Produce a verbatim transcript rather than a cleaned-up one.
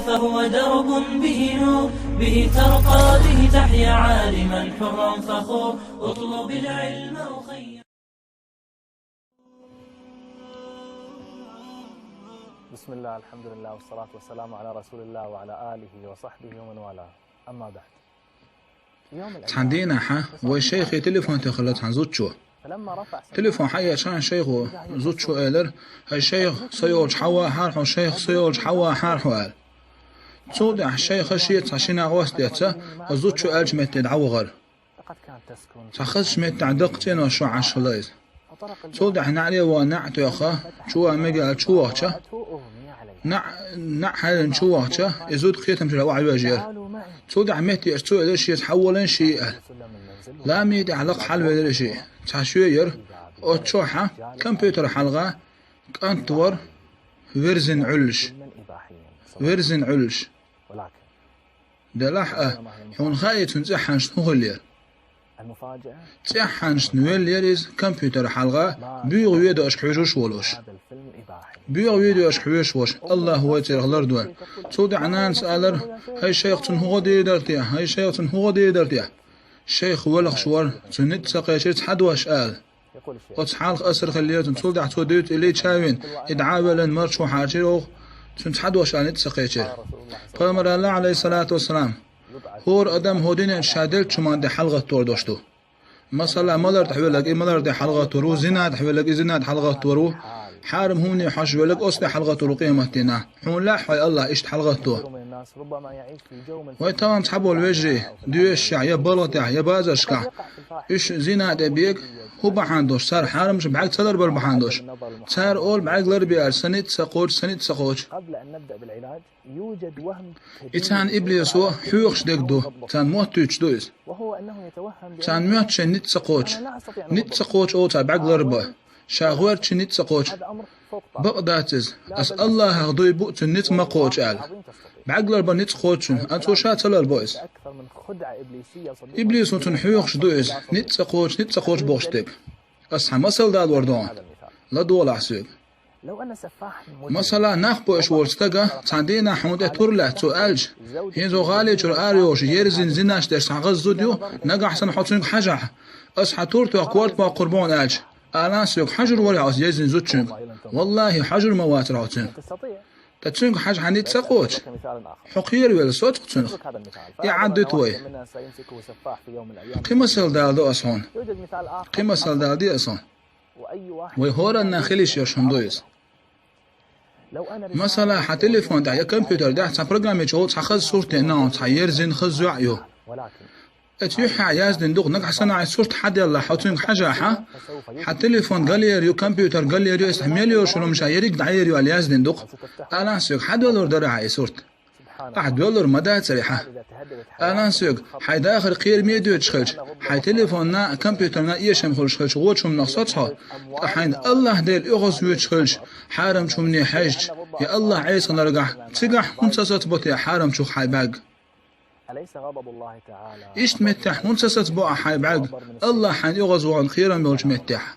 فهو درب به نور، به ترقى، به تحيا عالما حرا فخور. اطلب العلم أخي. بسم الله، الحمد لله، والصلاة والسلام على رسول الله وعلى آله وصحبه ومن والاه. أما بعد. Цхьан дийнахьа вай шайхе телефон техалла цхьан зудчо. Телефон хьаэцча шайхо, зудчо элира: «ХӀай шайх, со йолчу хьавахьара хьо, шайх, со йолчу хьавахьара хьо», — аьлла. Цул тӀаьхьа шайха шеца цхьа шина гӀост эцна, оцу зудчо аьллачу метте дӀавахара. Цхьа хазачу меттехь даккха цӀенош чохь Ӏаш хилла иза. Цул тӀаьхьа неӀаре вахана, неӀ тоьхна, чу ван мега аьлла чу вахча, неӀ, неӀ хьаьллина чу вахча, и зуда кхетам чуьра охьавоьжна яра. Цул тӀаьхьа меттехь цо элира шеца хьаволийша шиъ аьлла. Ламий тӀехь лакха хьалавелира шиъ. Цхьа шо яра, оцу чохь компьютер хьалха кӀант вара, верзина Ӏуьллуш. Верзина Ӏуьллуш. Делахь а, хьуна хаьий цуьнан цӀеххьана хӀун хиллера? ЦӀеххьана веллера иза компьютер хьалха, боьха видеошка хьоьжуш а волуш. Боьха видеошка хьоьжуш а волуш, АллахӀа вай церах лардойла. Цул тӀаьхьа нанас алара: «ХӀай шайх, цунна хӀун гӀо дийр дара те? ХӀай шайх, цунна хӀун гӀо дийр дара те?» Шайх велхаш вара, цуьнан ницкъ ца кхечира цхьа дош ала. Оцу хьалха асар хиллера цуьнан, цул тӀаьхьа цо дуьйцу и лийча а вина, и дӀа а веллина марчо хьарчийра оха, цуьнан цхьа дош ала ницкъ ца кхечира. Пайхамара аьлла, Ӏалайхиссалату вассалам: «ХӀора адам хӀокху дуьнен чу ша деллачу хӀуманна тӀе хьалагӀаттор долуш ду». Масала, малар тӀехь велларг, и малар тӀе хьалагӀаттор ву, зина тӀехь велларг, и зина тӀе хьалагӀаттор ву, хьарам хӀумане хьожуш велларг, оцу тӀе хьалагӀаттор ву къематдийнахь. Хьуна лаьа хьо, Аллах, иштта хьалагӀатто? Вай тахана цхьаболу вежарий, доьшушехь, я балха тӀехь, я базаршкахь, уьш зина тӀе бега, хӀун бахьана долуш? Цара хьарамчу бӀаьрг ца ларбар бахьана долуш. Цара олу бӀаьрг ларбе аьлла, сан ницкъ ца кхочуш, сан ницкъ ца кхочуш. И царна иблисо хьоьхуш дерг ду, царна моттуьйтуш ду иза. Царна моьтту шайн ницкъ ца кхочуш. Ницкъ ца кхочуш олу цара бӀаьрг ларбан. Ша гӀоьртича ницкъ ца кхочуш. Бакъ дац иза. Ас Аллахах дуй бу цуьнан ницкъ ма кхочу аьлла. БӀаьрг ларбан ницкъ кхочу цуьнан, амма цо ша ца ларбо иза. Иблисо цунна хьоьхуш ду иза, ницкъ ца кхочуш, ницкъ ца кхочуш бохуш дерг. Ас цхьа масал далор ду хьуна. ЛадогӀалахь соьга. Масала, нах бойуш волчу стага цхьана дийнахь хьуна тӀе тур лаьтта цо аьлча: «ХӀинца гӀали чуьра ара йолуш, ерзина зинаш деш цхьа хаза зуда ю, нагахь санна хьо цуьнга хьажахь, ас хьан тур тоьхна корта боккхур бу хьуна», — аьлча, алахь соьга, хьажур вара хьо оцу ерзина зудчуьнга? Валлахи, хьажур ма вацара хьо цуьнга. Ткъа цуьнга хьажа хьан ницкъ ца кхочуш? Хьо кхеравелла соцахь цуьнах. И Ӏад дуьту вай. Кхин масал дала до ас хьуна. Кхин масал дала де ас хьуна. Вай хӀоранна хила йиш йолуш хӀума ду иза. Масала, хьан телефон тӀехь я компьютер тӀехь цхьа программи чу цхьа хаза сурт а, цхьа ерзина хаза йоӀ а ю. Оцу юьххьехь яздина ду-кх, нагахь санна хьайн сурт хьаделлахь, хьо цуьнга хьажахь, хьан телефон галера ю, компьютер галера ю, иза мел йолуш хӀума ша ерриг а дӀаер ю аьлла яздина ду-кх. Алахь соьга, хьан доьллур дара хьан и сурт? Ахь доьллур ма дацара хьан. Алахь соьга, хьайн дахар кхераме доьдуш хилча, хьайн телефонна а, компьютерна а эшам хуьлуш хилча, вочу хӀуманах соцахь хьо, ткъа хьайна Аллахь Дела оьгӀаз воьдуш хилча, хьарамчу хӀумане хьаьжча, я Аллахь Ӏеса ларгахь, цигахь хӀунда ца сацабо те хьарамчух хьайн бӀаьрг? Иштта меттехь хӀунда ца сацабо ахь хьайн бӀаьрг, Аллахь хьайна оьгӀаз вахана кхерам йолчу меттехь?